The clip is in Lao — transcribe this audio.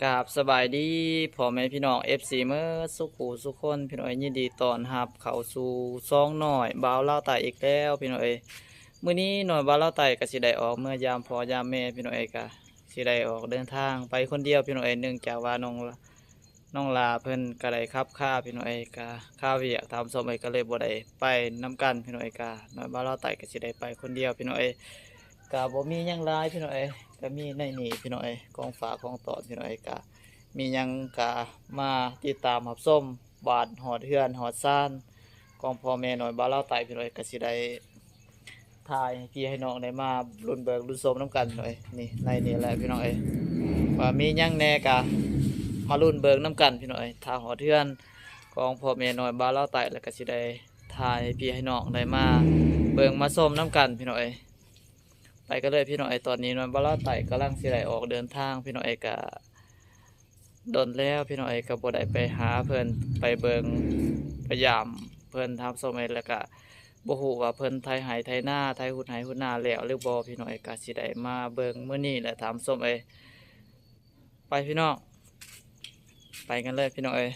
ກາບສະບາຍດີພໍ່ແມ່ພີ່ນ້ອງ ເອັຟຊີ ເໝິດສຸຂູສຸຄົນ ພີ່ນ້ອງເອີຍ ຍິນດີຕ້ອນຮັບເຂົ້າສູ່ຊ່ອງນ້ອຍບ່າວລາວໃຕ້ອີກແລ້ວ ພີ່ນ້ອງເອີຍ. ມື້ນີ້ນ້ອຍບ່າວລາວໃຕ້ກໍຊິໄດ້ອອກເມືອຢາມພໍ່ຢາມແມ່ ພີ່ນ້ອງເອີຍ ກໍຊິໄດ້ອອກເດີນທາງໄປຄົນດຽວ ພີ່ນ້ອງເອີຍ ເນື່ອງຈາກວ່ານ້ອງ ນ້ອງຫຼ້າເພິ່ນກໍໄດ້ຂັບຄາ ພີ່ນ້ອງເອີຍ ກໍຄາວຽກ ທ່ານຜູ້ຊົມເອີຍ ກໍເລີຍບໍ່ໄດ້ໄປນຳກັນ ພີ່ນ້ອງເອີຍ. ກໍນ້ອຍບ່າວລາວໃຕ້ກໍຊິໄດ້ໄປຄົນດຽວ ພີ່ນ້ອງເອີຍ ກໍບໍ່ມີຫຍັງຫຼາຍ ພີ່ນ້ອງເອີຍ ກໍມີໃນນີ້ ພີ່ນ້ອງເອີຍ ຂອງຝາກຂອງຕ້ອນ ພີ່ນ້ອງເອີຍ. ກໍມີຫຍັງກໍມາຕິດຕາມຮັບຊົມ ບ້ານຮອດເຮືອນຮອດຊານຂອງພໍ່ແມ່ນ້ອຍບ່າວລາວໃຕ້ ພີ່ນ້ອງເອີຍ ກໍຊິໄດ້ ຖ່າຍໃຫ້ພີ່ໃຫ້ນ້ອງໄດ້ມາລຸ້ນເບິ່ງລຸ້ນຊົມນຳກັນ ພີ່ນ້ອງເອີຍ. ນີ້ ໃນນີ້ແຫຼະ ພີ່ນ້ອງເອີຍ ວ່າມີຫຍັງແດ່ ກະມາລຸ້ນເບິ່ງນຳກັນ ພີ່ນ້ອງເອີຍ. ຖ້າຮອດເຮືອນຂອງພໍ່ແມ່ນ້ອຍບ່າວລາວໃຕ້ ແລ້ວກະຊິໄດ້ຖ່າຍໃຫ້ພີ່ໃຫ້ນ້ອງໄດ້ມາເບິ່ງມາຊົມນຳກັນ ພີ່ນ້ອງເອີຍ. ໄປກັນເລີຍ ພີ່ນ້ອງເອີຍ. ຕອນນີ້ນ້ອຍບ່າວລາວໃຕ້ກຳລັງຊິໄດ້ອອກເດີນທາງ ພີ່ນ້ອງເອີຍ ກະ ດົນແລ້ວ ພີ່ນ້ອງເອີຍ ກໍບໍ່ໄດ້ໄປຫາເພິ່ນ ໄປເບິ່ງໄປຢາມເພິ່ນ ທ່ານຜູ້ຊົມເອີຍ. ແລ້ວກະບໍ່ຮູ້ວ່າເພິ່ນໄຖໄຮ່ໄຖນາ ໄຖຮຸດໄຮ່ຮຸດນາແລ້ວຫຼືບໍ່ ພີ່ນ້ອງເອີຍ. ກໍຊິໄດ້ມາເບິ່ງມື້ນີ້ແຫຼະ ທ່ານຜູ້ຊົມເອີຍ. ໄປ ພີ່ນ້ອງ ໄປກັນເລີຍ ພີ່ນ້ອງເອີຍ.